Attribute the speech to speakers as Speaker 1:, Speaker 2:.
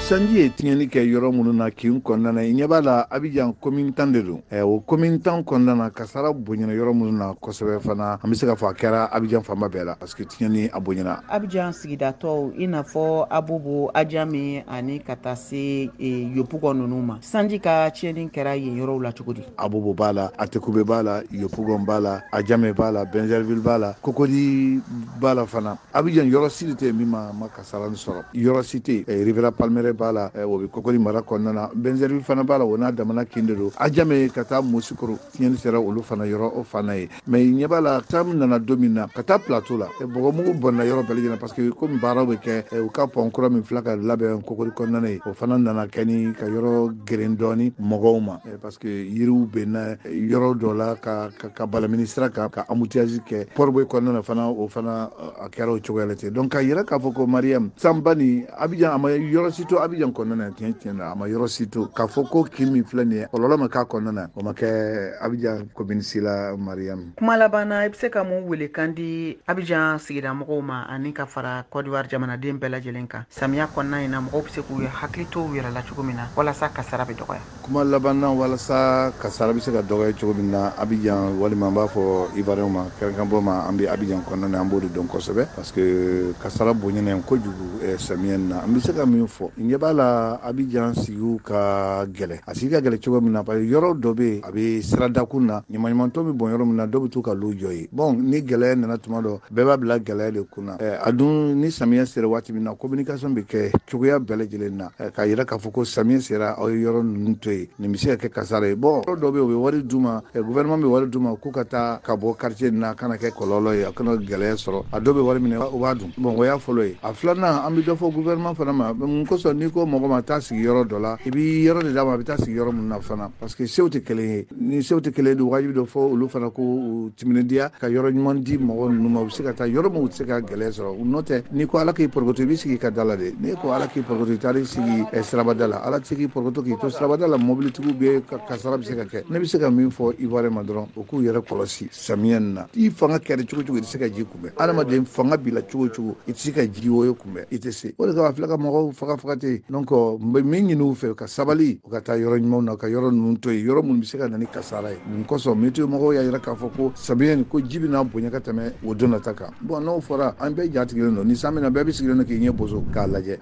Speaker 1: Sanji ye tiɲɛni kɛ yɔrɔ minnu na kin kɔnɔna na, i ɲɛ b'a la, Abidjan commune 10 de don. O commune 10 kɔnɔna na, kasara bonyana yɔrɔ minnu na kosɛbɛ fana, an bɛ se k'a fɔ a kɛra Abidjan fanba bɛɛ la, parce que tiɲɛni a bonyana.
Speaker 2: Abidjan sigidatɔw, i n'a fɔ Abobo, Adjamé ani ka taa se Yopougon ninnu ma, sanji ka tiɲɛni kɛra yen yɔrɔw la cogo di?
Speaker 1: Abobo b'a la, Attécoubé b'a la, Yopougon b'a la, Adjamé b'a la, Bingerville b'a la, Cocody b'a la fana. Abidjan yɔrɔ si de tɛ yen min ma kasara nin sɔrɔ, yɔrɔ si tɛ yen. Riviera Palmeraie b'a la, o bɛ Cocody mara kɔnɔna na, Bingerville fana b'a la, o n'a damana kin de don. Adjamé ka taa Moussikro, tiɲɛni sera olu fana yɔrɔ o fana ye. Mais ɲɛ b'a la, taa min nana don min na ka taa plateau la, bɔgɔmugu bɔnna yɔrɔ bɛɛ lajɛlen, parce que komi baaraw bɛ kɛ, u ka pont kura min filɛ ka labɛn Cocody kɔnɔna na ye, o fana nana kɛ ni ka yɔrɔ geren dɔɔni mɔgɔw ma, parce que yiriw benna yɔrɔ dɔ la ka balamini sira kan, ka embouteillage kɛ. Port-Bouët kɔnɔna na fana, o fana a kɛra o cogoya la ten. Donc k'a yira k'a fɔ ko Mariam, sanba ni Abidjan a ma yɔrɔ si to Abidjan kɔnɔna na, tiɲɛ tiɲɛ na, a ma yɔrɔ si to k'a fɔ ko kin min filɛ nin ye, kɔlɔlɔ ma k'a kɔnɔna na, o ma kɛ Abidjan commune si la, Mariam.
Speaker 2: Kuma laban na, i bɛ se ka mun welekan di Abidjan sigidamɔgɔw ma ani ka fara Côte d'Ivoire jamanaden bɛɛ lajɛlen kan samiya kɔnɔna in na, mɔgɔw bɛ se k'u hakili to u yɛrɛ la cogo min na walasa kasara bɛ dɔgɔya?
Speaker 1: Kuma laban na, walasa kasara bɛ se ka dɔgɔya cogo min na Abidjan, walima an b'a fɔ Ivoirien ma, kɛrɛnkɛrɛnbɔ ma, an bɛ Abidjan kɔnɔna na, an b'o de dɔn kosɛbɛ, parce que kasara bonyana yen kojugu samiya in na. An bɛ se ka min fɔ, ɲɛ b'a la, Abidjan sigiw ka gɛlɛn. A sigi ka gɛlɛn cogo min na, parce que yɔrɔ dɔ bɛ yen, a bɛ siradakun na, ɲamaɲamantɔ bɛ bɔn yɔrɔ min na, dɔw bɛ t'u ka lu jɔ yen. Bon, ni gɛlɛya nana tuma dɔ, bɛɛ b'a bila gɛlɛya de kun na. A dun ni samiya sera waati min na, communication bɛ kɛ cogoya bɛɛ lajɛlen na k'a yira k'a fɔ ko samiya sera, aw ye yɔrɔ ninnu to yen, nin bɛ se ka kɛ kasara ye. Bon, yɔrɔ dɔ bɛ yen, u bɛ wari d'u ma, gouvernement bɛ wari d'u ma k'u ka taa ka bɔ quartier nin na, a kana kɛ kɔlɔlɔ ye, a kana gɛlɛya sɔrɔ. A dɔw bɛ wari minɛ, u b'a dun. Bon, o y'a fɔlɔ ye. A filanan, an bɛ dɔ fɔ gouvernement fana ma. Mun kosɔn? N'i ko mɔgɔ ma taa sigi yɔrɔ dɔ la, i b'i yɔrɔ de d'a ma a bɛ taa sigi yɔrɔ min na fana, parce que sew tɛ kelen ye. Ni sew tɛ kelen ye, wajibi dɔ fɔ olu fana ko u timinandiya ka yɔrɔ ɲuman di mɔgɔ ninnu ma, u bɛ se ka taa yɔrɔ min u tɛ se ka gɛlɛya sɔrɔ. N'o tɛ, n'i ko Ala k'i porokoto, i bɛ sigi ka da la de. N'i ko Ala k'i porokoto, i taar'i sigi sirabada la, Ala tɛ se k'i porokoto k'i to sirabada la, mobilitigiw bɛ kasara bɛ se ka kɛ. Ne bɛ se ka min fɔ Ivoirien ma dɔrɔn, u k'u yɛrɛ kɔlɔsi samiya nin na. I fanga kɛra cogo cogo, i tɛ se ka ji kunbɛn. Adamaden fanga b'i la cogo cogo, i tɛ se ka ji woyo kunbɛn, i tɛ se. O de kama a filɛ ka mɔgɔw faga faga ten. Donc n bɛ min ɲini u fɛ, ka sabali, u ka taa yɔrɔ ɲumanw na, ka yɔrɔ ninnu to yen, yɔrɔ minnu bɛ se ka na ni kasara ye. Mun kosɔn? Météo mɔgɔw y'a yira k'a fɔ ko samiya nin ko ji bɛna bonya ka tɛmɛ o don nata kan. Bon, n'o fɔra, an bɛɛ jatigɛlen don. Ni san bɛna, bɛɛ bɛ sigilen don k'i ɲɛ boso k'a lajɛ.